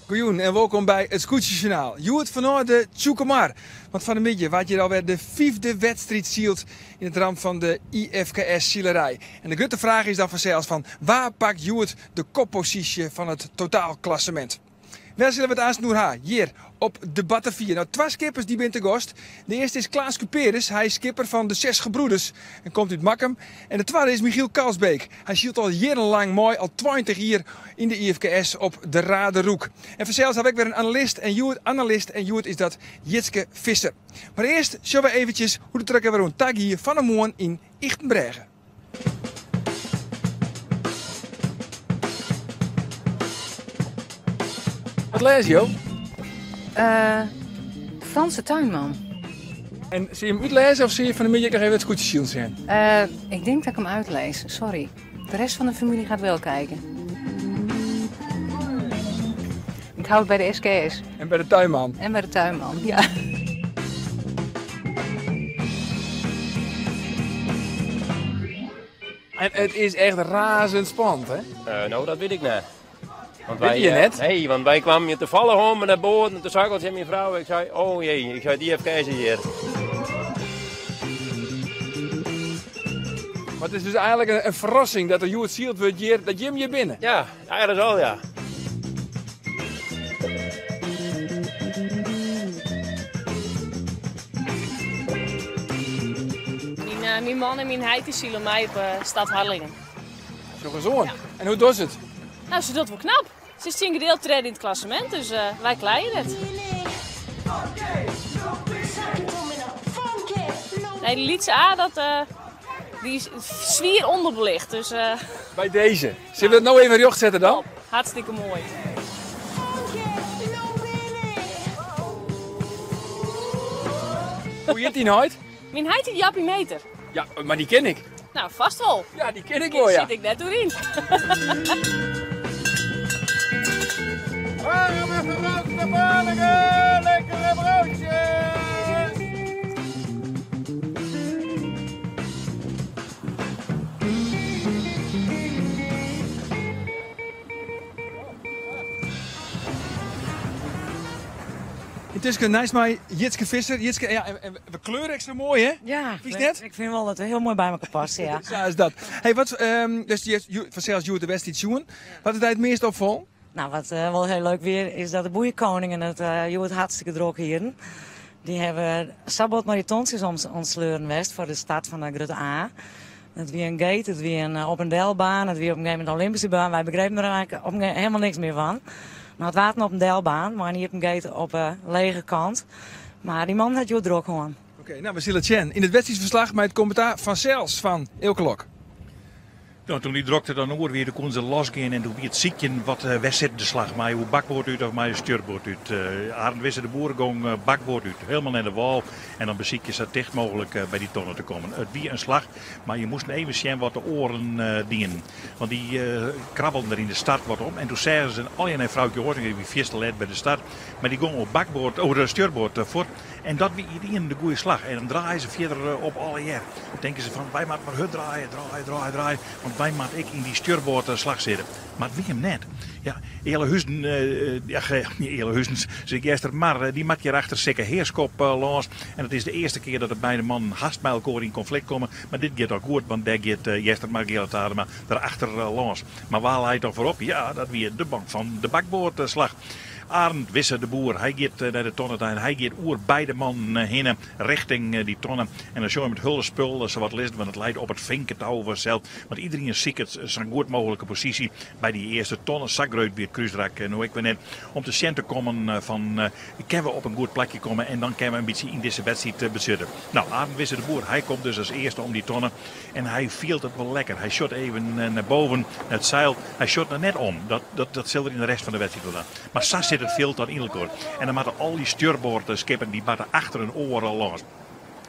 Goejûn en wolkom by it Skûtsjesjoernaal. Hjoed fanôf de Tsjûkemar. Want fan 'e middei waard hjir alwer de fyfde wedstriid syld yn it ramt fan de IFKS silerij. En de grutte fraach is dan fansels fan wa pakt hjoed de kopposysje fan it totaalklassemint? Wêr sille we it aansten oer ha? Hjir op de Battevier. Nou, twa skippers dy binne te gast. De earste is Klaas Kuperus. Hy is skipper fan de Zes Gebroeders en komt út Makkum. En de twadde is Michiel Kalsbeek. Hy sylt al jierrenlang mei, al 20 jier yn de IFKS op de Raderoek. En fansels ha we ek wer in analist en hjoed analist en hjoed is dat Jitske Visser. Mar earst sjogge we eventsjes hoe't it der ek wer oan ta gie fan 'e moarn yn Ychtenbrêge. Wat lêze jo? Uh, Franse tuinman. En sil je him útlêze of sil je fan 'e middei ek noch even it skûtsjesilen sjen? Uh, ik denk dat ik hem uitlees, sorry. De rest van de familie gaat wel kijken. Ik hou het bij de SKS. En bij de tuinman. En bij de tuinman, ja. En it is echt razend spannend, hè? Uh, nou, dat wit ik net. Want wij, je net? Nee, want wij kwamen hier toevallig om met de boot en toen zag ik al tegen mijn vrouw, ik zei, oh jee, ik zei, die heeft hier. Maar het is dus eigenlijk een, een verrassing dat der hjoed syld wurdt hjir, dat jim hjir binne. Ja, eigenlijk al ja. Myn, uh, myn man en myn heit dy sile mei op uh, Stad Harlingen. Sjoch ris oan. En hoe docht it? Nou, se docht wol knap. Se is tsjin gedeeld tredde yn it klassemint, dus uh, wy kleie net. Nee, de lytse A, dat, uh, dy is swier ûnderbelicht. Dus, uh, By dizze. Sille we it no even rjocht sette dan? Top. Hartstikke moai. Hoe hjit dyn heit? Myn heit hjit Jappie Meter. Ja, mar dy ken ik. Nou, fêst wol. Ja, dy ken ik wol, ja. Sit ik net oer yn. Warme gerookte paningen, lekkere broodjes! Yntusken neist my Jitske Visser. Jitske, ja, en we kleuren ekstra moai, hè? Ja, Fynst net? ik fyn wol dat we hiel moai by elkoar passe, ja. Sa is dat. Hey, wat, dus fansels hjoed de wedstriid sjoen. Wat is dy it meast opfallen? Nou, wat wol hiel leuk wie, is dat de boeiekoningen it hjoed hartstikke drok hienen. Dy hawwe sa bot mei dy tontsjes oan it sleuren west foar de start fan de Grutte A. It wie in gate, it wie in op en delbaan, it wie op in gegeven momint in Olympyske baan. Wy begrepen der eigentlik op in gegeven helemaal niks mear fan. No, it waard in op en delbaan mei in iepen gate op de lege kant. Mar dy man hat hjoed drok hân. Oké, nou we sille it sjen yn it wedstriidferslach mei it kommentaar fansels fan Eelke Lok. Nou, toen die drokte dan oer wie, doe koenen se losgean en doe wie it sykjen wat wêr sit de slach, mei oer bakboard út of mei stjurboard út. Arend Wisse de Boer gong bakboard út, helemaal nei de wâl en dan besykje sa ticht mooglik by dy tonne te kommen. It wie in slach, mar je moasten even sjen wat de oaren dienen. Want dy krabbelden der yn de start wat om en doe seagen se allegear nei Froukje Oostinga, dy wie fierste let by de start, mar dy gong oer bakboard, oer stjurboard fuort. En dat wie ynienen de goede slach. En dan draaie se fierder op allegear. Dan tinke se fan wy moatte mar hurd draaie, draaie, draaie, draaie. Want wy moatte ek yn dy stjurboardslach sitte. Mar it wie him net. Ja, Ealahuzen, ja, Ealahuzen, sis ik Eastermar, dy moat hjir achter Sikke Heerschop lâns. En it is de earste kear dat de beide mannen hast mei elkoar yn konflikt komme. Mar dit giet al goed, want dêr giet Eastermar Geale Tadema der achter lâns. Mar wa leit dan foarop? Ja, dat wie de man fan de bakboardslach. Arend Wisse de Boer, hy giet nei de tonne ta en hy giet oer beide mannen hinne richting dy tonne. En dan sjogge we it hiele spul sawat lizzen, want it leit op it finketou fansels. Want iderien siket sa'n goed mooglike posysje by dy earste tonne. Sa grut wie it krúsrak no ek wer net. Om te sjen te kommen fan kinne we op in goed plakje komme en dan kinne we in bytsje yn dizze wedstriid besitte. Nou, Arend Wisse de Boer, hy komt dus as earste om dy tonne. En hy fielt it wol lekker. Hy sjocht even nei boven, nei it seil. Hy sjocht noch net om. Dat, dat, dat sil er yn de rest fan de wedstriid wol dwaan. Mar sa sit it fjild dan yn elkoar. En dan moatte al dy stjurboardskippen dy moatte achter in oar lâns.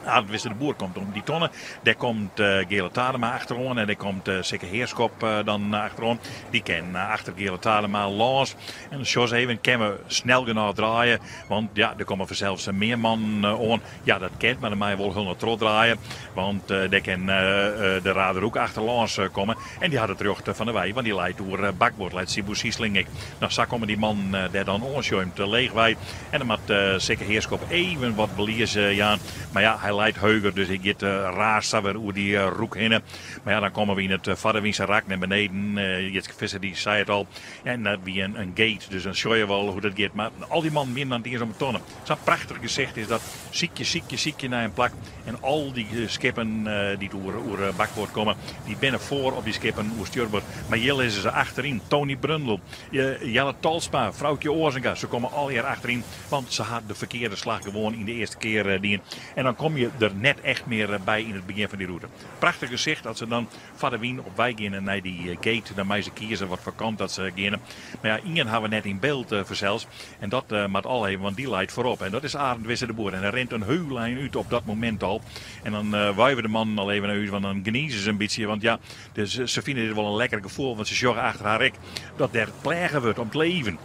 Arend Wisse de Boer komt om dy tonne. Dêr komt Geale Tadema achteroan en dêr komt Sikke Heerschop dan achteroan. Dy kin achter Geale Tadema lâns. En dan sjoch even, kinne we snel genôch draaie? Want ja, der komme fansels mear mannen oan. Ja, dat kin, mar dan meie we wol hielendal trochdraaie. Want dêr kin de Raderhoek achterlâns komme. En dy hat it rjocht fan de wei, want dy leit oer bakboard, leit Siebo Siesling ek. No, sa komme dy mannen dêr dan oan, sjoch him te leechwei. En dan moat Sikke Heerschop even wat belies jaan. Mar ja, hy leit heuger, dus hy giet raas sa wer oer dy roek hinne. Mar ja, dan komme we yn it foarderwynse rak nei beneden. Jitske Visser dy sei it al. En dat wie in gate, dus dan sjoch je wol hoe't dat giet. Mar al dy mannen wienen dan net iens om 'e tonne. Sa'n prachtich gesicht is dat. Sykje, sykje, sykje nei in plak. En al dy skippen dy't oer bakboard komme, dy binne foar op dy skippen oer stjurboard. Mar hjir lizze se achteryn. Tony Brundel, Jelle Talsma, Froukje Oazenga, se komme allegear achteryn, want se ha de ferkearde slach gewoan yn de earste kear dien. En dan kom je der net echt mear by yn it begjin fan dy rûte. Prachtich gesicht as se dan foar de wyn op wei geane nei dy gate. Dan meie se kieze wat foar kant dat se geane. Mar ja, ien ha we net yn byld fansels. En dat moat al even, want dy leit foarop. En dat is Arend Wisse de Boer. En hy rint in heul ein út op dat momint al. En dan wuive de mannen al even nei ús, want dan gnize se in bytsje. Want ja, se fine dit wol in lekker gefoel, want se sjogge achter har ek dat der pleage wurdt om it leven.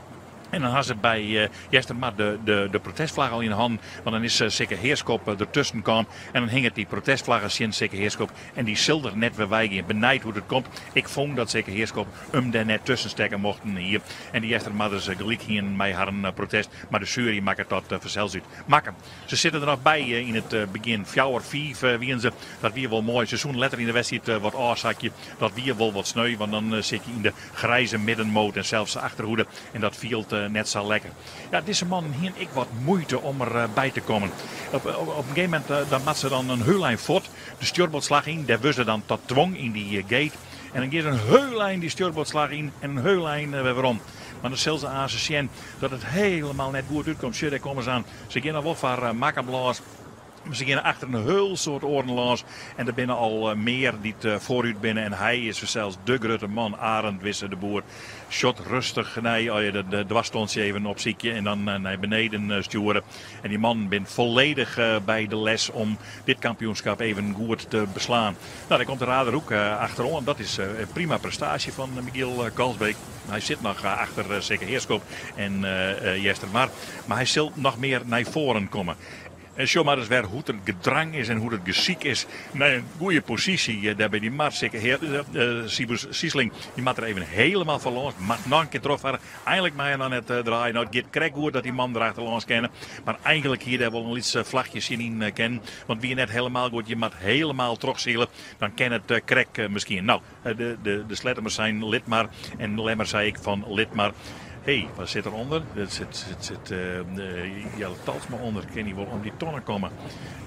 En dan ha se by Eastermar de protestflagge al yn 'e hannen, want dan is Sikke Heerschop der tusken kaam. En dan hinget dy protestflagge tsjin Sikke Heerschop en dy sil der net wer wei gean. Benijd hoe't it komt. Ik fûn dat Sikke Heerschop him dêr net tusken stekke mochten hie. En de Eastermarders gelyk hienen mei harren protest. Mar de sjuery makket dat fansels út. Makkum. Se sitte der noch by yn it begjin. Fjouwer, fiif wienen se. Dat wie wol moai. Se soenen letter yn de wedstriid wat ôfsakje. Dat wie wol wat sneu, want dan sit je yn de grijze middenmoot en sels de achterhoede. En dat fielt net sa lekker. Ja, dizze mannen hienen ek wat muoite om er by te kommen. Op in gegeven momint dan moat se dan in heul ein fuort. De stjoerboardslach yn, dêr wurde se dan ta twong yn dy gate. En dan gean se in heul ein dy stjoerboardslach yn en in heul ein wer werom. Mar dan sil se aanst sjen dat it helemaal net goed útkomt. Sjoch, dêr komme se aan. Se geane noch wol foar Makkum lâns. Mar se geane achter in heul soad oaren lâns. En der binne al mear dy't foarút binne. En hy is fansels de grutte man, Arend Wisse de Boer. Sjocht rêstich nei as je de dwarstontsje even opsykje en dan nei beneden stjoere. En dy mannen binne folledich by de les om dit kampioenskap even goed te beslaan. Nou, dêr komt de Raderhoek achteroan. Dat is in prima prestaasje fan Michiel Kalsbeek. Hy sit noch achter Sikke Heerschop en Eastermar. Mar hy sil noch mear nei foaren komme. En sjoch mar ris wer hoe't it gedrang is en hoe't it gesyk is nei in goede posysje dêr by dy mar. Sikke Heer, Siebo Siesling, dy moat der even helemaal foar lâns. Moat noch in kear trochfarre. Einlik mei er noch net draaie. No, it giet krekt goed dat dy man der achterlâns kinne. Mar eigenlik hie dêr wol in lyts flachje tsjin yn kinnen. Want wie net helemaal goed. Je moat helemaal trochsile. Dan kin it krekt miskien. No, de Slettemers seinen lit mar. En Lemmer sei ek fan lit mar. Hé, wat sit der ûnder? Der sit Jelle Talsma ûnder. Kin hy wol om dy tonne komme?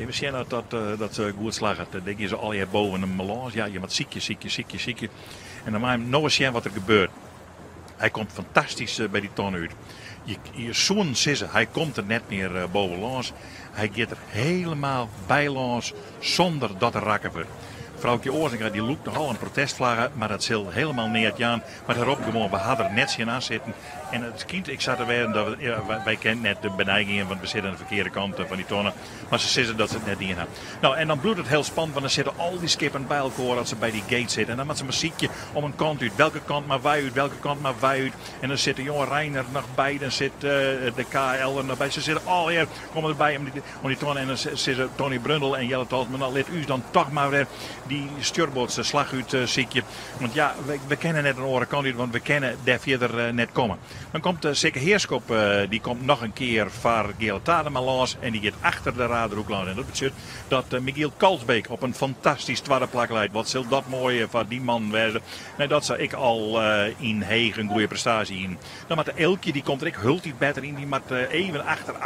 Even sjen oft dat goed slagget. Dêr gean se allegear boven him lâns. Ja, je moat sykje, sykje, sykje, sykje. En dan mei him no ris sjen wat der gebeurt. Hy komt fantastysk by dy tonne út. Je soenen sizze, hy komt der net mear boven lâns. Hy giet der helemaal by lâns sûnder dat er rakke wurdt. Froukje Oazenga dy lûkt nochal in protestflagge, mar dat sil helemaal neat jaan. Mar hy ropt gewoan, we ha der net tsjinoan sitten. En it skynt ek sa te wêzen dat we, ja, wy kinne net benei gean, want we sitte oan de ferkearde kant fan dy tonne. Mar se sizze dat se it net dien ha. No, en dan bliuwt it hiel spannend, want dan sitte al dy skippen by elkoar as se by dy gate sitte. En dan moatte se mar sykje om in kant út. Welke kant mar wy út, welke kant mar wy út. En dan sit de jonge Reiner noch by, dan sit de KL der noch by. Se sitte allegear, komme derby om dy tonne. En dan sizze Tony Brundel en Jelle Talsma, no lit ús dan toch mar wer dy stjurboardse slach út sykje. Want ja, we kinne net in oare kant út, want we kinne dêr fierder net komme. Dan komt Sikke Heerschop, dy komt noch in kear foar Geale Tadema lâns en dy giet achter de Raderhoek lâns. En dat betsjut dat Michiel Kalsbeek op in fantastysk twadde plak leit. Wat sil dat moai foar dy mannen wêze, neidat se ek al yn Heech in goede prestaasje hienen. Dan moat de Eelkje, dy komt der ek hieltyd better yn, dy moat even achter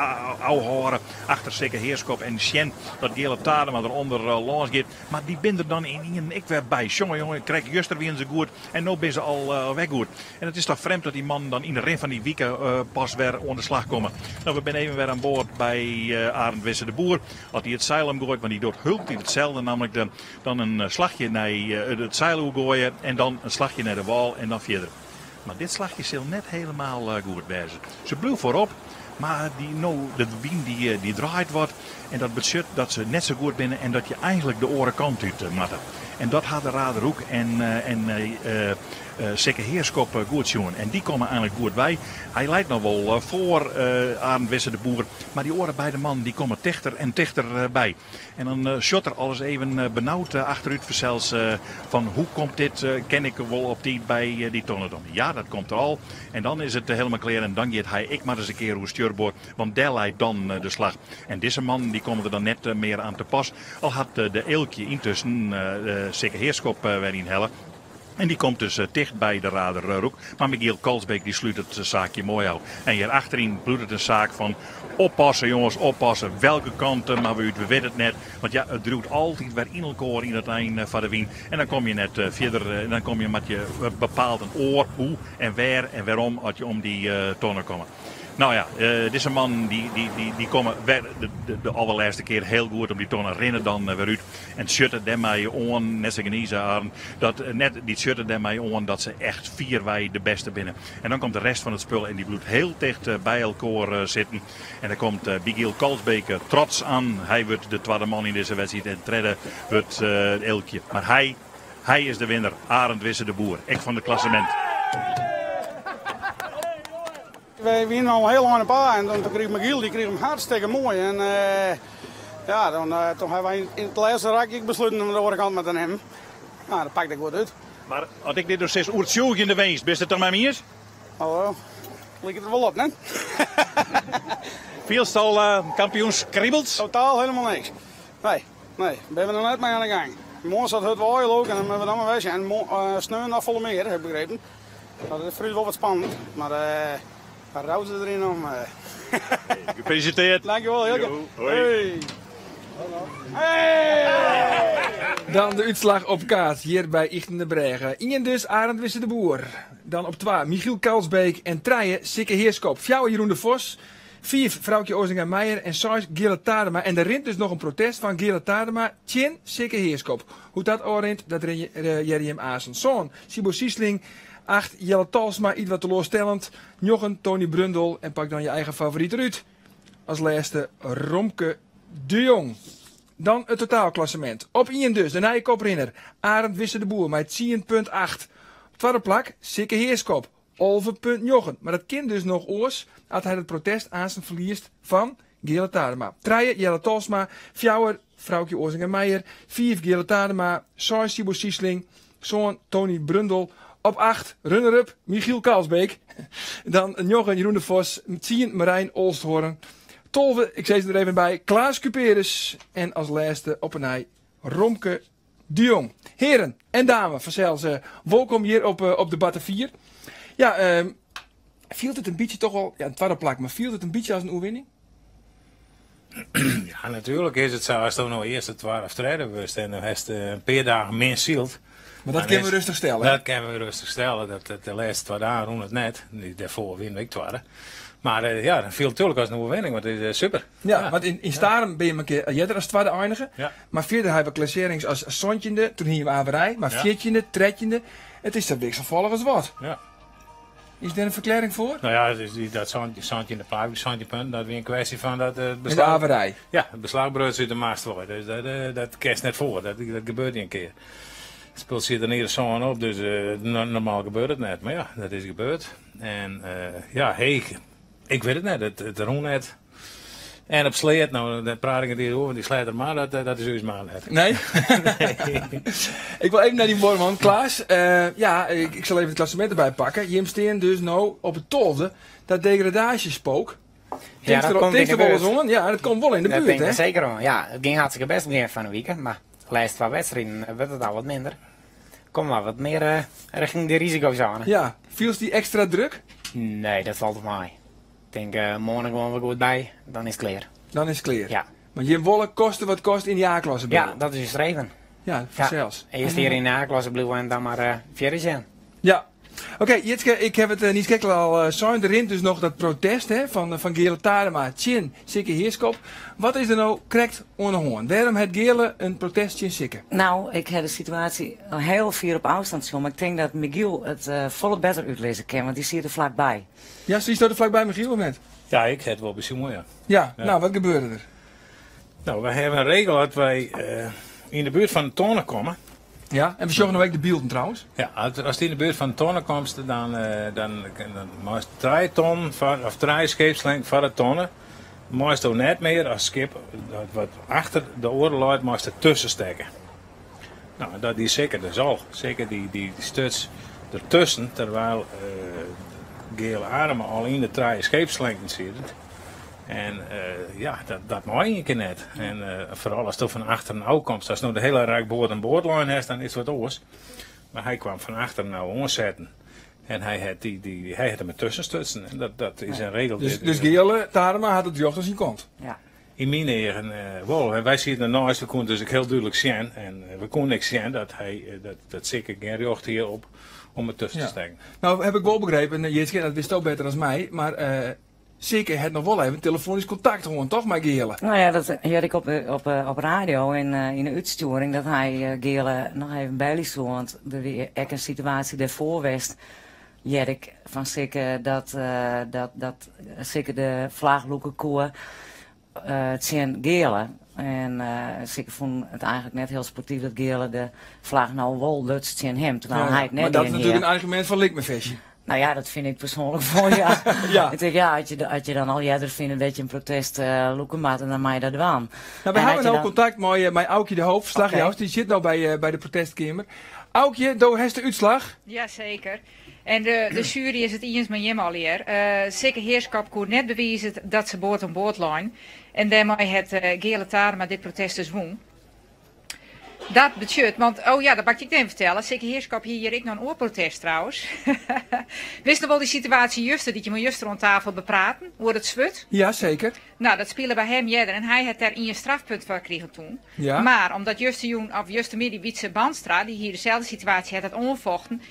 ôfhâlde, achter Sikke Heerschop en sjen dat Geale Tadema der ûnder lâns giet. Mar dy binne der dan ynienen ek wer by. Sjonge jonge, krekt juster wienen se goed en no binne se al wer goed. En it is toch frjemd dat dy mannen dan yn de rin fan dy wike pas wer oan de slach komme. No, we binne even wer aan board by Arend Wisse de Boer. As hy it seil omgoait, want hy docht hieltyd itselde, nammentlik de, dan in slachje nei it seil oergoaie en dan in slachje nei de wâl en dan fierder. Mar dit slachje sil net helemaal goed wêze. Se bliuwt foarop, mar dy, no, de wyn dy, dy draait wat en dat betsjut dat se net sa goed binne en dat je eigenlik de oare kant út moatte. En dat ha de Raderhoek en, en Sikke Heerschop goed sjoen. En dy komme eigenlik goed wei. Hy leit noch wol foar Arend Wisse de Boer, mar dy oare beide mannen dy komme tichter en tichter by. En dan sjocht er alles even benaud achterút fansels fan hoe komt dit, kin ik wol op tiid by dy tonne dan? Ja, dat komt er al. En dan is it helemaal klear en dan giet hy ek mar ris in kear oer stjurboard, want dêr leit dan de slach. En dizze mannen dy komme der dan net mear aan te pas, al hat de Eelkje yntusken Sikke Heerschop wer ynhelle. En dy komt dus ticht by de Raderroek. Mar Michiel Kalsbeek dy slút it saakje moai ôf. En hjir achteryn bliuwt it in saak fan oppasse jonges, oppasse. Welke kant moatte we út, we witte it net. Want ja, it driuwt altyd wer yn elkoar yn it ein foar de wyn. En dan kom je net fierder. En dan kom je, moat je bepaald in oar hoe en wêr en wêrom as je om dy tonne komme. Nou ja, dizze mannen dy, dy, dy, dy komme wer de, de, de allerlêste kear heel goed om dy tonne, rinne dan wer út en tsjutte dêrmei oan, net sa genize Arend, dat net, dy tsjutte dêrmei oan dat se echt fierwei de bêste binne. En dan komt de rest fan it spul en dy bliuwt heel ticht by elkoar sitten. En dan komt Michiel Kalsbeek trots aan. Hy wurdt de twadde man yn dizze wedstriid en tredde wurdt Eelkje. Mar hy, hy is de winner, Arend Wisse de Boer, ek fan it klassemint. Wy wienen al hiel ein op A en dan krige Michiel dy krige him hartstikke moai. En ja, dan toen hawwe wy yn it lêste rak ek besluten om de oare kant mar te nimmen. Nou, dat pakte goed út. Mar as ik dit no sis, oertsjûgjende winst, bist it dan mei my iens? Oh, liket der wol op, net? Fielst al kampioenskriebels? Totaal helemaal niks. Nee, nee, binne we noch net mei oan de gang. Moarn sa't hurd waaie leau ik en dan moatte we dan mar wer sjen. En sneon noch folle mear, ha ik begrepen. Dat is foar ús wol wat spannend, mar we rauze deryn om. Gefeliciteerd. Dankjewol, Hilke. Hoi. Dan de útslach op kaart hjir by Ychtenbrêge. Ien dus Arend Wisse de Boer. Dan op twa Michiel Kalsbeek en trije Sikke Heerschop. Fjouwer Jeroen de Vos. Fiif Froukje Ozinga Meijer en seis Geale Tadema. En der rint dus noch in protest fan Geale Tadema tsjin Sikke Heerschop. Hoe't dat ôfrint, dat hearre jim aansen. Sân, Siebo Siesling. Acht, Jelle Talsma, ietwat teloarstellend. Njoggen, Tony Brundel. En pak dan je eigen favoryt derút. As lêste Romke de Jong. Dan it totaalklassemint. Op ien dus de nije koprinner Arend Wisse de Boer mei 10,8. Op twadde plak Sikke Heerschop, 11,9. Mar dat kin dus noch oars as hy dat protest aansen ferliest fan Geale Tadema. Trije Jelle Talsma, fjouwer Froukje Ozinga Meijer, fiif Geale Tadema, seis Siebo Siesling, sân Tony Brundel, op acht runner-up Michiel Kalsbeek, dan njoggen Jeroen de Vos, tsien Marijn Olsthoorn, 12, ik sis der even by, Klaas Cuperus en as lêste op 'e nij Romke de Jong. Hearen en dames, fansels wolkom hjir op de Batavier. Ja, fielt it in bytsje toch wol, ja, in twadde plak, mar fielt it in bytsje as in oerwinning? Ja, natuerlik is it sa. Ast no earste, twadde of tredde wurdst en dan hast in pear dagen min syld. Mar dat kinne we rêstich stelle. Dat kinne we rêstich stelle. Dat, de lêste twa dagen rûn it net. Dêrfoar wiene we ek twadde. Mar ja, dat fielt natuerlik as in oerwinning, want it is super. Ja, want yn Starum binne je in kear earder as twadde einige. Ja. Mar fierder hawwe we klassearrings as santjinde, toen hiene we averij, mar fjirtjinde, trettjinde. It is sa wikselfallich as wat. Ja. Is dêr in ferklearring foar? Nou ja, dus dy, dat 17e plak, 17 punten, dat wie in kwestje fan dat het beslach... De averij. Ja, het beslach bruts út de mast wei. Dus dat, dat kinst net foar, dat, dat gebeurt ien kear. Het spul sit der near sân op, dus normaal gebeurt it net. Mar ja, dat is gebeurd. En ja, heech, ik wit it net, it rûn net. En op Sleat, no, dêr praat ik net iens oer, want dy Sleattermar, dat, dat is ús mar net. Nee? Ik wol even nei dyn buorman, Klaas. Ja, ik sil even it klassemint derby pakke. Jim stean dus no op it 12e. Dat degradaasjespook. Ja, dat komt yn de buert. Wolris oan? Ja, dat komt wol yn de Dat buert, tinkt hè? der seker oan. Ja, it gyng hartstikke bêst begjin fan de wike, mar de lêste twa wedstriden wurdt it al wat minder. Komt mar wat mear richting de risikosône. Ja, fielst dy ekstra druk? Nee, dat falt wol mei. Ik tink moarn gewoan wer goed by, dan is it klear. Dan is it klear. Ja. Want jim wolle koste wat kost yn de A-klasse bliuwe. Ja, dat is ús streven. Ja, fansels. Ja, earst hjir yn de A-klasse bliuwe en dan mar fierder sjen. Ja. Oké, Jitske, ik ha it niiskrekt al sein, der rint dus noch dat protest hè, fan Geale Tarema tsjin Sikke Heerschop. Wat is der no krekt oan de hân? Wêrom hat Geale in protest tsjin Sikke? Nou, ik ha de situaasje hiel fier op ôfstân sjoen, mar ik tink dat Michiel it folle better útlizze kin, want dy siet der flakby. Ja, sietsto der flakby, Michiel, of net? Ja, ik ha it wol besjoen, ja. Ja, nou, wat gebeurde der? Nou, wy hawwe in regel dat wy yn de buert fan de tonne komme. Ja, en we sjogge no ek de bylden trouwens. Ja, ast yn de buert fan de tonne komst, dan, dan, dan meist trije tonnen foar, of trije skeepslengten foar de tonne, meisto net mear as skip dat wat achter de oare leit, meist der tusken stekke. Nou, dat die Sikke dus al. Sikke dy, dy stuts der tusken, terwyl Geale Arema al yn de trije skeepslengten siet. En ja, dat mei ien kear net. En foaral asto fan achteren ôf komst, ast no de hiele rak board oan board lein hast, dan is it wat oars. Mar hy kwam fan achteren ôf oansetten en hy hat dy, dy, hy hat him dertusken stutsen. En dat is in regel. Dus Geale Tarema hat it rjocht oan syn kant? Ja. Yn myn eagen wol. En wy sieten derneist, we koenen dus ek hiel dúdlik sjen. En we koenen ek sjen dat hy, dat Sikke gjin rjocht hie op om er tusken te stekken. No heb ik wol begrepen, Jitske, dat witsto better as my, mar Sikke hat noch wol even telefoanysk kontakt hân, toch, mei Geale? Nou ja, dat hearde ik op radio en yn de útstjoering dat hy Geale noch even belje soe, want der wie ek in situaasje dêrfoar west, hearde ik fan Sikke dat Sikke de flach lûke koe tsjin Geale. En Sikke fûn it eigentlik net hiel sportyf dat Geale de flach no wol luts tsjin him, terwyl hy it net Maar dat is dien hie. natuerlik in argumint foar likmefestje. Nou ja, dat fyn ik persoanlik wol, ja. Ik tink, ja, as je dan al earder fine dat je in protest lûke moatte, dan mei je dat dwaan. Nou, wy hawwe no kontakt mei Aukje de Hoop, ferslachjouster. Dy sit no by de protestkeamer. Aukje, do hast de útslach? Jaseker. En de sjuery is it iens mei jim allegear. Sikke Heerschop koe net bewize dat se board oan board lein. En dêrmei hat Geale Tarema dit protest dus wûn. Dat betsjut, want oh ja, dat moat ik even fertelle, Sikke Heerschop hie hjir ek noch in oar protest trouwens. Witst noch wol dy situaasje juster, dy't je mei juster oan tafel bepraten, oer it swurd? Ja, seker. Nou, dat spile by him earder en hy hat dêr ien strafpunt foar krigen toen. Ja. Mar omdat justerjûn, of justermiddei, Wietse Bandstra, dy hie deselde situaasje, hat dat oanfochten.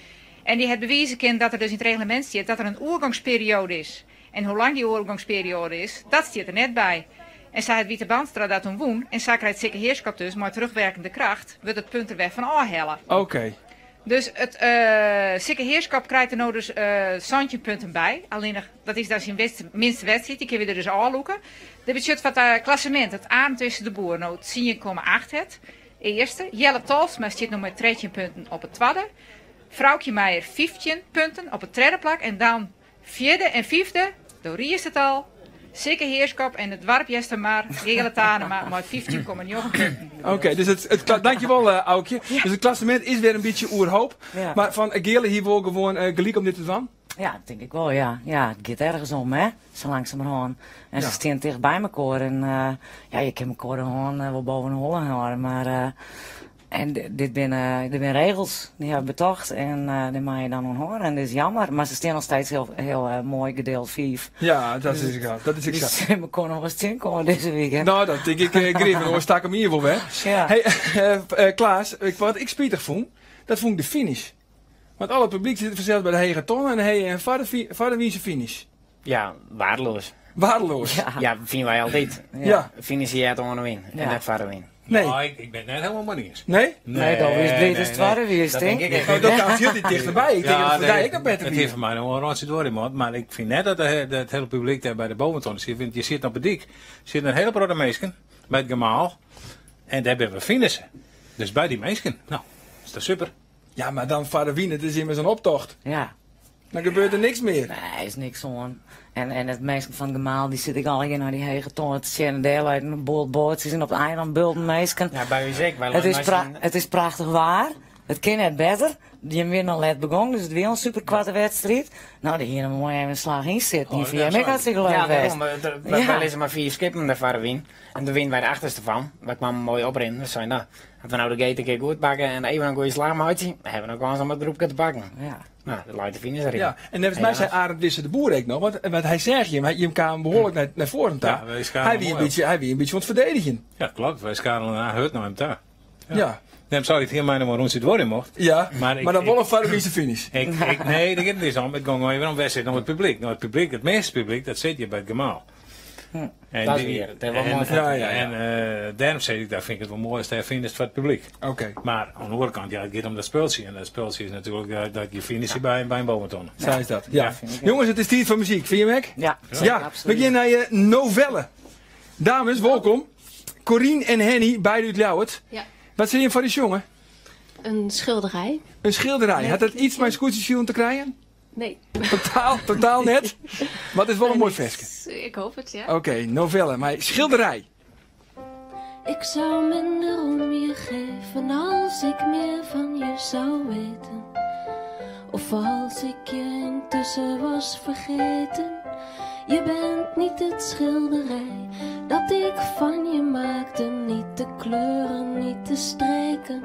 En dy hat bewize kind dat der dus yn it reglemint stiet dat der in oergongsperiode is. En hoe lang dy oergongsperioade is, dat stiet der net by. En sa hat Wietse Bandstra dat toen wûn en sa krijt Sikke Heerschop dus mei terugwerkende kracht wurdt it punt der wer fan ôfhelle. Oké. Dus it Sikke Heerschop krijt der no dus 17 punten by. Allinnich dat is dan syn minste wedstriid, dy kinne we der dus ôflûke. Dat betsjut foar it klassemint dat Arend Wisse de Boer no 10,8 hat, earste. Jelle Tolsma stiet no mei 13 punten op it twadde. Froukje Meijer 15 punten op it tredde plak en dan Fjirde en fyfde, do riest it al, Sikke Heerschop en it doarp Eastermar, Geale Tanema mei 15,9 punten. Oké, dus it, dankjewol Aukje. Dus it klassemint is wer in bytsje oerhoop. Ja. Mar fan Geale hie wol gewoan gelyk om dit te dwaan? Ja, dat tink ik wol, ja. Ja, it giet ergens om, hè. Sa langsumerhân. En se stean ticht by mekoar en ja, je kinne mekoar de hân wol boven de holle hâlde, mar En dit binne, dit binne regels, dy hawwe betocht en dêr mei je dan oan hâlde. En dat is jammer, mar se stean noch steeds hiel, hiel moai gedeeld fiif. Ja, dat is ek dat is ek sa. Dus we koene noch ris tsjinkomme dizze wike. Nou, dat tink ik grif, oars stak him ien wol wer. Ja. Hey, Klaas, wat ik spitich fûn, dat fûn ik de finish. Want al it publyk sit fansels by de hege tonne en hey, en foar de wyn se finish. Ja, waardeloas. Waardeloas? Ja, ja fine wy altyd. Ja. Finish heart oan de wyn en net foar de wyn. Nee. Nou, ik ben het net helemaal mei iens. Nee? Nee, dan is het is twadde wie dat denk ik Oh, dat kan veel die dichterbij. Ik denk dat het voor dy ek noch better It wie. hie foar my noch wol in rûntsje duorje moatten, mar ik fyn net dat it hiele publyk dêr by de boventonne sit. Want je sitte op de dyk, sitte in hiele protte minsken by it gemaal en dêr binne we finishen. Dus by dy minsken, nou, is dat super. Ja, mar dan foar de wyn, it is immers in optocht. Ja. Dan gebeurt der niks mear. Nee, is niks oan. En it minsken fan it gemaal, dy sitte ek allegear nei dy hege tonne te sjen. En dêr leit in boat boatsjes en op it eilân bulten minsken. Ja, by ús ek. Wy It is, leine pra neist in- it is prachtich waar. It kin net better. Jim wiene al let begûn, dus it wie al in super koarte wedstriid. Nou, dêr hiene we moai even in slach yn sitten. Oh, Hie foar jim ek hartstikke leuk Ja, west. dêrom. Wy lizze mei 4 skippen dêr foar de wyn. En doe wiene wy de achterste fan. Wy kwamen moai oprinnen. We seinen, nou, as we no de gate in kear goed pakke en even in goede slach meitsje, dan hawwe we noch kâns om it groepke te pakken. Ja. Nou, dat leit de finish erin. Ja, en neffens my sei Arend Wisse de Boer ek noch, want hy seach jim, jim kamen behoarlik nei foaren ta. Ja, wy skaren Hy wie in moai op. bytsje, hy wie in bytsje oan it ferdedigjen. Ja, kloppet. Wy skaren hurd nei him ta. Ja. Dêrom sei ik it hiel mei noch in rûntsje duorje mocht. Ja, Maar ik, mar dan ik, wol in foar de wize finish. ik, ik, nee, dêr giet it net om. It gong even om wêr sit no it publyk. No, it publyk, it measte publyk, dat sit hjir by it gemaal. En Dat is die, wier. Dat is wel en, moai. Ja, ja, ja. en dêrom sis ik, dat fyn ik it wol moai as dêr finisht foar it publyk. Oké. Mar oan de oare kant, ja, it giet om dat spultsje. En dat spultsje is natuerlik dat je finishe by, by in boventonne. Sa is dat. Ja. Ja. Jonges, it is tiid foar muzyk. Fine jim ek? Ja, zeker, Ja, we absoluut. gean nei Novelle. Dames, wolkom. Corien en Henny, beide út Ljouwert. Ja. Wat sille jim foar ús sjonge? In skilderij. In skilderij. Hat dat iets mei skûtsjesilen te krijen? Nee. Totaal, totaal net. Mar it is wol in moai ferske. Ik hoop it, ja. Oké, Novelle mei skilderij. Ik zou minder om je geven als ik meer van je zou weten. Of als ik je intussen was vergeten. Je bent niet het schilderij dat ik van je maakte. Niet de kleuren, niet de streken.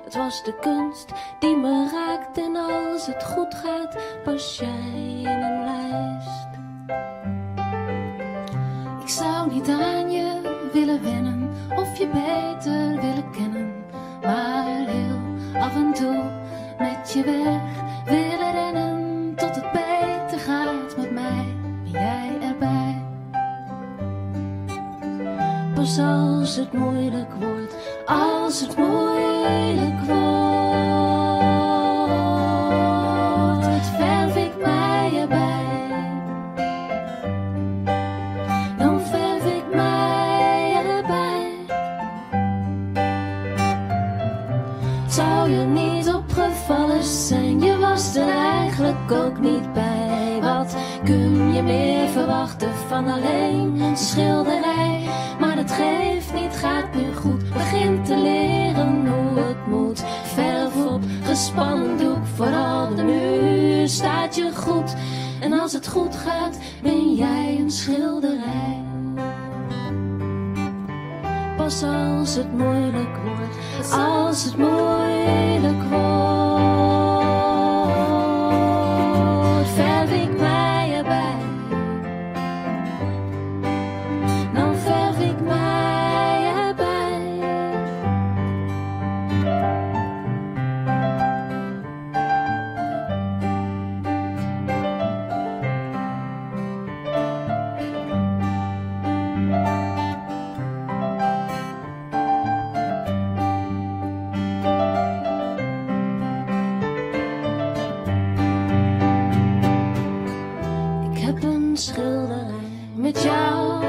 Het was de kunst die me raakt. En als het goed gaat, pas jij in een lijst. Ik zou niet aan je willen wennen of je beter willen kennen. Maar heel af en toe met je weg willen rennen tot het beter gaat met mij. Ben jij erbij? Pas als het moeilijk wordt, als het moeilijk wordt, verf ik mij erbij. Dan verf ik mij erbij. Het zou je niet opgevallen zijn, je was er eigenlijk ook niet bij. Wat kun je meer verwachten van alleen een schilderij? Maar dat geeft niet, gaat nu goed. Begin te leren hoe het moet. Verf op gespannen doek, vooral de muur staat je goed. En als het goed gaat, ben jij een schilderij. Pas als het moeilijk wordt, als het moeilijk wordt, verf ik mij erbij. Dan verf ik mij erbij. Ik heb een schilderij met jou,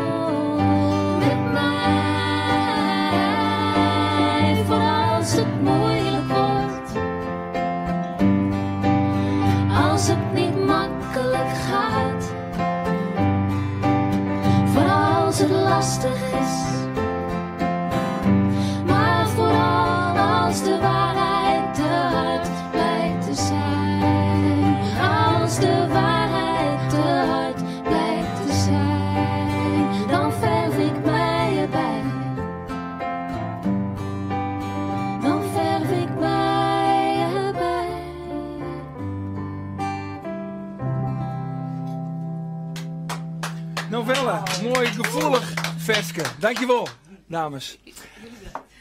met mij. Voor als het moeilijk wordt, als het niet makkelijk gaat, voor als het lastig is. Maar vooral als de waarheid te hard blijkt te zijn. Als de waarheid te hard blijkt te zijn, dan verf ik mij erbij. Dan verf ik mij erbij. Novelle, moai gefoelich ferske. Dankjewol, dames.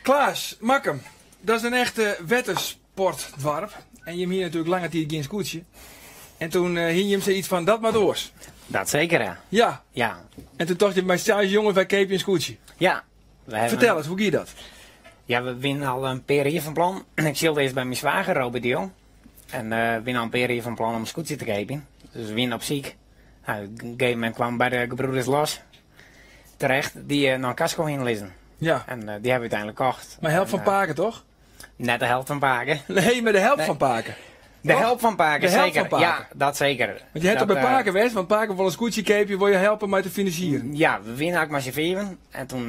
Klaas, Makkum, dat is in echte wettersportdoarp. En jim hiene natuerlik lange tiid gjin skûtsje. En doe hiene jim sayts fan dat moat oars. Dat seker, ja. Ja. Ja. En doe tocht je mei seis jonges, wy keapje in skûtsje. Ja. We hawwe Fertel ris, hoe gie dat? Ja, we wiene al in pear jier fan plan. Ik sylde earst by myn sweager, Robert de Jong. En we wiene al in pear jier fan plan om in skûtsje te keapjen. Dus we wiene op syk. Nou, op in gegeven momint kwamen we by de gebroeders Los terecht, dy't noch in kasko hiene lizzen. En dy hawwe we úteinlik kocht. Mei help fan pake, toch? Net de help fan pake. Nee, mar de help Nee. fan pake. De Toch? help fan pake, De help seker. fan pake. Ja, dat seker. Want je hebt Dat, toch by pake west, want pake wol in skûtsje keapje, wol je helpe mei te finansieren. Ja, we wiene ek mei syn fiven. En doe,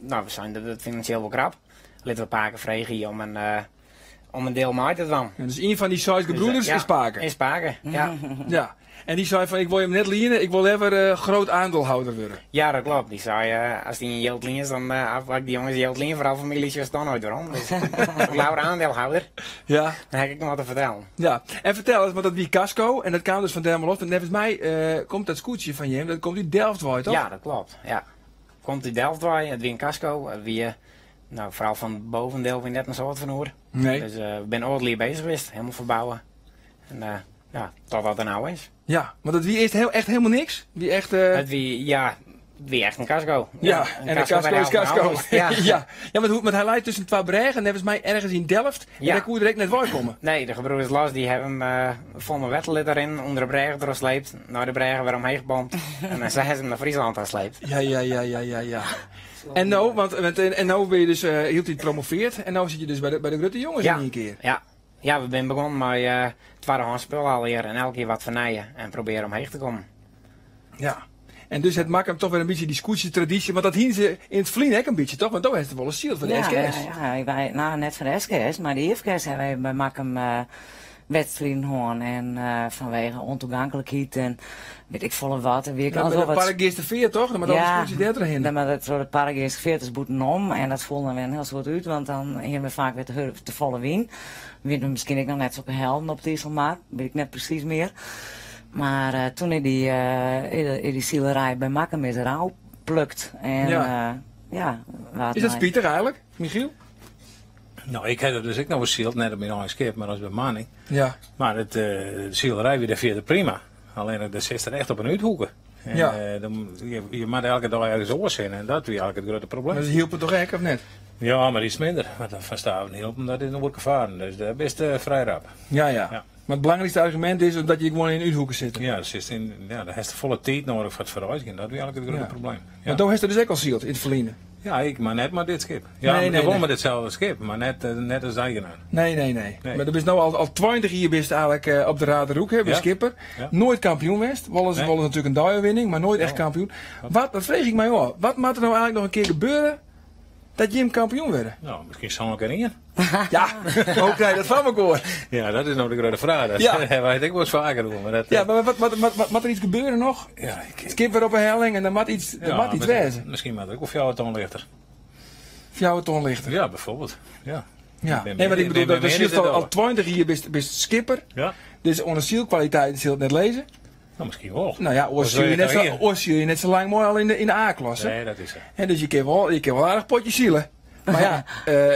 nou, we seinen dat it finansjeel wol krap. Litte we pake freegje om in diel mei te dwaan. Ja, dus ien fan dy seis gebroeders Dus, ja, is pake. Is pake, ja. Ja. En dy sei fan, ik wol jim net liene, ik wol leaver groot aandeelhouder wurde. Ja, dat klopt. Dy sei, as dy in jild lienst, dan as ik dy jonges jild lien, foaral famylje, sjochst dan noait werom. Dus ik leaver aandeelhouder. Dan ha ik noch wat te fertellen. Ja, en fertel ris, want dat wie Casco en dat kaam dus fan Dermelo. Want neffens my komt dat skûtsje fan jim, dat komt út Delft wei, toch? Ja, dat klopt. Ja. Komt út Delft wei, it wie in Casco, it wie Nou, foaral fan it bovendeel wie net in soad fan oer. Nee. Dus we binne oardel jier beuzich west, helemaal ferbouwen. En ja, tot wat der no is. Ja, want it wie earst hiel, echt helemaal niks? Wie echt, It wie, ja, it wie echt in kasko. Ja, en de kasko is kasko. Ja. Ja. Ja, want, want hy leit tusken twa brêgen, neffens my ergens yn Delft. En Ja. dêr koe er ek net weikomme. Nee, de gebroeders Los die hebben hem fol mei wetter litten rinnen, ûnder de brêge trochsleept, nei de brêge wer omheech pompt en dan zijn ze hem nei Fryslân ta sleept. Ja. En no, want en no binne je dus hieltyd promoveerd en no sitte je dus by de grutte jonges yn ien kear. Ja. Ja, we binne begûn mei twaddehands spul allegear en elke kear wat fernijen en probearje omheech te kommen. Ja. En dus hat Makkum toch wer in bytsje dy skûtsjetradysje, want dat hiene se yn it ferline ek in bytsje, toch? Want do hast der wolris syld foar de Ja, SKS. ja, wy, no, net foar de SKS, mar de IFKS ha wy by Makkum wedstriden hân. En fanwege ûntoeganklikheid en wit ik folle wat. En wie ik Ja, altyd by wol de wat Parkgeasterfeart, toch? Dan moat al dy skûtsjes dêr trochhinne. Dan moat it troch de Parkgeasterfeart is bûtenom en dat foel dan wer in hiel soad út, want dan hiene we faak wer te folle wyn. Wiene we miskien ek noch net sokke helden op it Iselmar, wit ik net presys mear. Mar toen is dy silerij by Makkum is der ôfplukt. En, ja, waard Is dat mei spitich eigenlik, Michiel? No, ik ha der dus ek noch wol syld, net op myn eigen skip, mar as bemanning. Mar de silerij wie dêr fierder prima. Allinnich dêr sitst der echt op in úthoeke. En, dan, je moatte elke dei ergens oars hinne en dat wie eigenlik it grutte probleem. Mar se Hylpen toch ek, of net? Ja, mar iets minder. Want dan fan Starum Hylpen, dat is in oerke faren, dus dêr bist frij rap. Ja. Mar it belangrykste argumint is omdat je gewoan yn úthoeke sitte. Ja, sitst yn, ja, dan hast tefolle tiid noadich foar it ferreizgjen. Dat wie eigenlik it grutte probleem. Ja. Want do hast der dus ek al syld yn it ferline? Ja, ik, mar net mei dit skip. Ja, Nee, wol nee. mei ditselde skip, mar net as eigenaar. Nee. Nee. Mar do bist no al 20 jier bist eigenlik op de Raarderhoek, hè, by skipper. Noait kampioen west. Wolris, wolris natuerlik in deioerwinning, mar noait echt kampioen. Wat, dat freegje ik my ôf, wat moat der no eigenlik noch in kear gebeure dat jim kampioen wurde? No, miskien sân kear ien. Ja, hoe krije je dat foar mekoar? Ja, dat is no de grutte fraach. Dat hawwe wy it ek wolris faker oer. Mar dat, Ja, mar wat moat der yts gebeure noch? Ja, ik It skip wer op 'e helling en der moat yts, der Ja, moat yts mar wêze. Miskien moat der ek wol 4 ton lichter. 4 ton lichter? Ja, bijvoorbeeld. Ja. Ja. Ik ben Nee, want ik meer- bedoel, ik ben dat meer sylst dan al dat. 20 jier bist skipper. Dus oan de sylkwaliteit sil it net lizze. Nou, miskien wol. No ja, oars Of wil syl je je net het sa, nou hier? oars syl je net sa lang moai al yn de A-klasse. Nee, dat is sa. Hè, dus je kin wol aardich potje sile. Mar ja,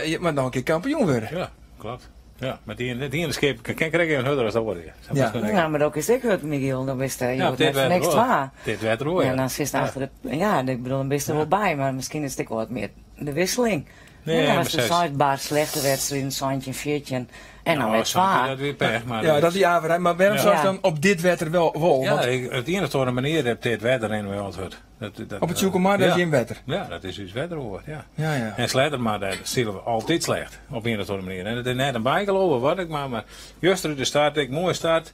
je moat noch in kear kampioen wurde. Ja, kloppet. Ja, mar dy iene skip kin krekt even hurder as de oare. Sa moatst net Ja, mar dat is ek hurd, Michiel. Dan bist, je Ja, wordt dit net voor wetter niks wol. twa. Dit wetter wol, Ja, ja. dan sitst achter de, ja, ik bedoel, dan bist der wol by, mar miskien is it ek wol wat mear de wisseling. Nee, Ja, dan maar was het zes. seis bar slechte wedstriden, santjin, 14 en dan Nou, wer santjin, twa. dat wie pech, mar Ja, dat wie averij. Mar wêrom Ja. soest dan op dit wetter wol? Ja, Want it iennichste oare manier op dit wetter rinne we altyd hurd. Op it Tsjûkemar, dat is gjin wetter. Ja, dat is ús wetter hoor, ja. Ja. En Sleattemer, dêr sile we altyd slecht, op ien of oare manier. En it is net in bygeloof of wat ek mar, mar juster de start, ek moaie start,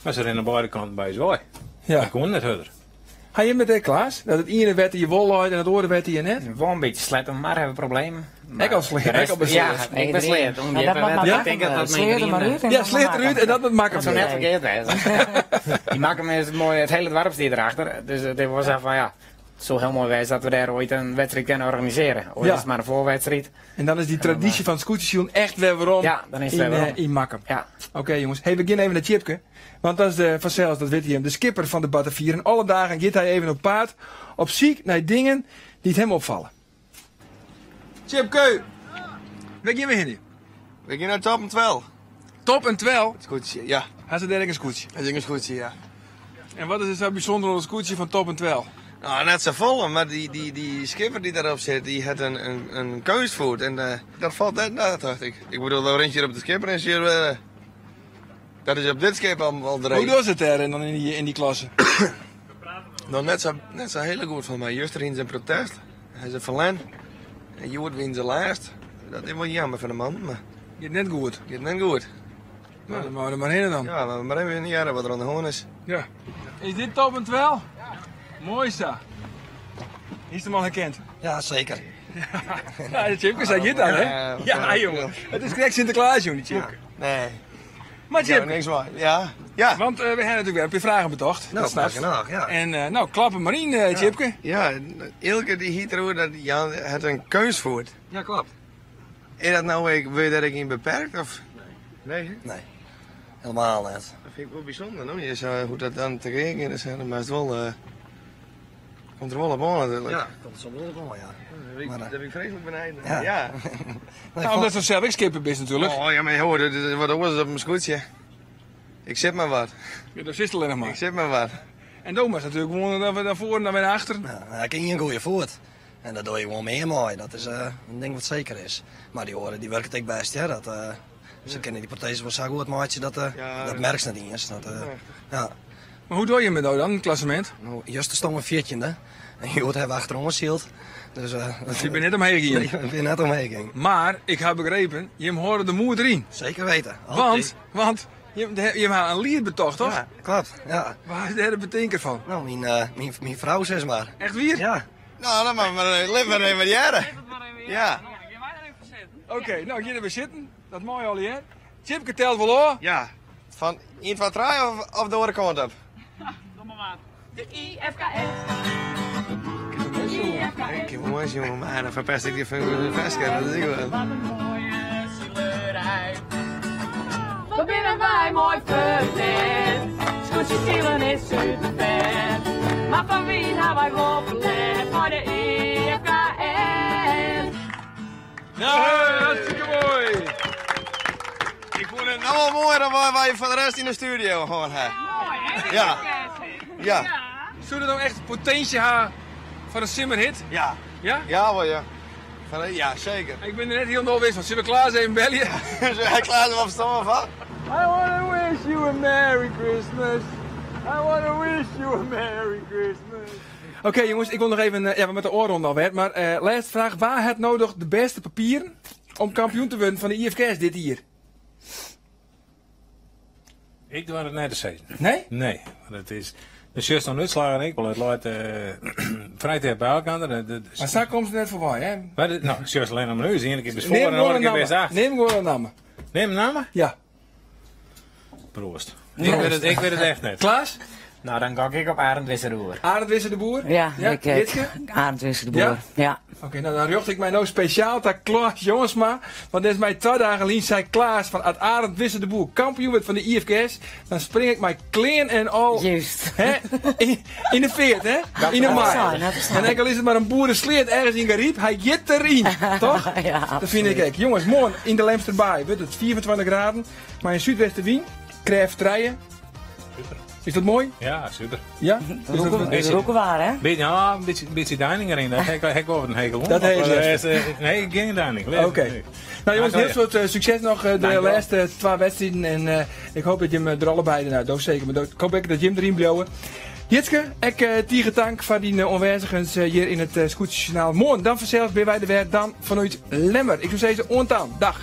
mar se rinne beide kanten by ús wei. Dat koe net hurder. Ha jim it ek, Klaas? Dat it iene wetter je wol leit en it oare wetter je net? Wol in bytsje Sleattemer hawwe problemen. Ek al sleat, De ek rest- al besleat. Ja, ek besleat. Ja, dat moat maar Ik tink dat dat Sleat der mar út en Ja, dan sleat maar derút en dat moat Makkum Dat soe net wurde. ferkeard wêze. Dy Makkum is moai, it hiele doarp stiet derachter. Dus it was fan ja, it soe hiel moai wêze dat we dêr oait in wedstriid kinne organisearje. Oait is it mar in foarwedstriid. En dan is dy tradysje fan it skûtsjesilen echt wer werom Ja, dan is it wer werom. yn Makkum. Ja. Oké jonges, hey, we gean even nei Tjipke. Want dat is de, fansels, dat witte jim, de skipper fan de Batavier. En alle dagen giet hy even op paad op syk nei dingen dy't him opfalle. Tjipke, wêr gean we hinne? We gean nei Top en Twel. Top en Twel? It skûtsje, ja. Ha se dêr ek in skûtsje? Ha se ek in skûtsje, ja. En wat is der sa bysûnder oan it skûtsje fan Top en Twel? No, net safolle, mar dy skipper dy't dêrop sit, dy hat in keunstfoet. En dat falt net na, tocht ik. Ik bedoel, dan rint hjir op de skipper en sjoch, dat is op dit skip al dreech. Hoe docht it dêr en dan yn dy klasse? No, net sa hiele goed fan my. Juster hiene se in protest. Ha se ferlern. En hjoed wiene se lêst. Dat is wol jammer fan de man, mar Giet net goed. Giet net goed. No, dan moatte we der mar hinne dan. Ja, we mar even hearre wat der oan de hân is. Ja. Is dit Top en Twel? Ja. Moai sa. Is de man herkend? Ja, zeker. Ja, de Tjipke, zei je dat, hè? Ja, Ja, jongen. Het is krekt Sinterklaas, jongen, die Tjipke. Ja. Nee. Maar Ik heb Tjipke. niks waar. Ja. Ja. Want we hebben natuurlijk weer een paar vragen betocht. Nou, dat snap je. graag, ja. En nou, klap hem maar in, Tjipke. Ja, Ilke die hiet erover dat Jan het een keus voert. Ja, klopt. Is dat nou, ik, wil je dat ik in beperkt? Of? Nee. Nee, hè? Nee, helemaal net. Dat vind ik wel bijzonder, no? Je zou, hoe dat dan te rekenen is, maar het is wel... Komt der wol op oan natuerlik. Ja, komt der wol op oan, ja. Maar, Daar ben ik vreselijk benijd Ja. Ja. Nou, omdat do sels ek skipper bist natuerlik. Oh ja, mar hoor, dat is wat oars op in skûtsje. Ik sit mar wat. Ja, do sitst allinnich mar. Ik sit mar wat. En do moatst natuerlik gewoan dan wer nei foaren, dan wer nei achteren. Ja, ik ha ien goede foet. En dêr doch je gewoan mear mei. Dat is in ding wat seker is. Mar dy oare dy wurket ek bêst, hear. Dat, se kinne dy proteze wol sa goed meitsje dat, dat merkst net iens. Dat, ja. Mar hoe dogge jimme it no dan, yn it klassemint? No, juster stonden we fjirtjinde. En hjoed hawwe we achteroan syld. Dus, Je binne net omheech gien? Nee, we binne net omheech gien. Mar, ik ha begrepen, jim hâlde de moed deryn. Zeker weten. Want, want jim ha in liet betocht, toch? Ja, klopt. Ja. Wa is dêr de betinker fan? No, myn frou, sis mar. Echt wier? Ja. No, dan moatte we lit mar even hearre. Ja. Oké, no, gean der wer sitten. Dat mei allegear. Tjipke telt wol ôf. Ja. Fan ien, twa, trije of de oare kant op? Doe mar wat. De IFKS. Ik kin wol moai sjonge, mar dan ferpest ik dy ferske. Dat is ek wat. Wat in moaie silerij. Wat binne wy moai ferkleed. Skûtsjesilen is super fet. Mar fan wyn ha wy wol ferlet mei de IFKS. Nou, hartstikke moai. Ik fûn it no al moaier dan wat wy foar de rest yn de studio hân ha. Moai, hè? Ja. Ja. Soe dat no echt potinsje ha foar in simmerhit? Ja. Ja? Ja wol, ja. Ja, seker. Ik bin der net hielendal wis fan. Sille we Klaas even belje? Hat Klaas der wol ferstân fan? I wanna wish you a Merry Christmas. I wanna wish you a Merry Christmas. Oké jongens, ik wol noch even, ja we moatte ôfrûne alwer, mar lêste fraach. Wa hat no noch de bêste papieren om kampioen te wurden fan de IFKS dit jier? Ik doar it net te sizzen. Nee? Nee, want it is, do sjochst oan de útslaggen ek wol, it leit frij ticht by elkoar. Mar sa komst der net foarby, hè? Mar, no, sjochst allinnich mar ús, de iene kear bist foar en de oare kear bist achter. Neam gewoan in namme. Neam in namme? Ja. Proost. Ik wit it, ik wit it echt net. Klaas? Nou, dan gok ik op Arend Wisser de Boer. Arend Wisser de Boer? Ja, ik ek. Jitske? Arend Wisser de Boer, Ja? ja. Oké, nou dan rjocht ik my no spesjaal ta Klaas Jongsma. Want neffens my 2 dagen lyn sei Klaas fan as Arend Wisser de Boer kampioen wurdt fan de IFKS, dan spring ik mei klean en al Juist. hè, yn de feart, hè? Dat Yn de is mar. sein, dat is sein. En ek al is it mar in boeresleat ergens yn Garyp, hy giet deryn, toch? Ja, Dat fyn ik ek. Jonges, moarn yn de Lemsterbaai wurdt it 25 graden, mei in súdwestewyn, krêft trije. Super. Is dat moai? Ja, super. Ja? Is dat waar, hè? Beetje, ja, een beetje, beetje deining erin. Daar heb ik wel een hekel om. Dat Maar heeft voor de het. rest, nee, geen deining. Oké. Nou jongens, heel veel succes nog de Dankjewel. laatste 2 wedstrijden. En ik hoop dat jim er allebei, nou dat zeker, maar ik hoop ook dat jim erin blijven. Jitske, ik tige tank foar dyn oanwêzigens hjir yn it Skûtsjejournaal. Moarn, dan fansels binne wy der wer, dan fanút Lemmer. Ik soe sizze, oant dan. Dag.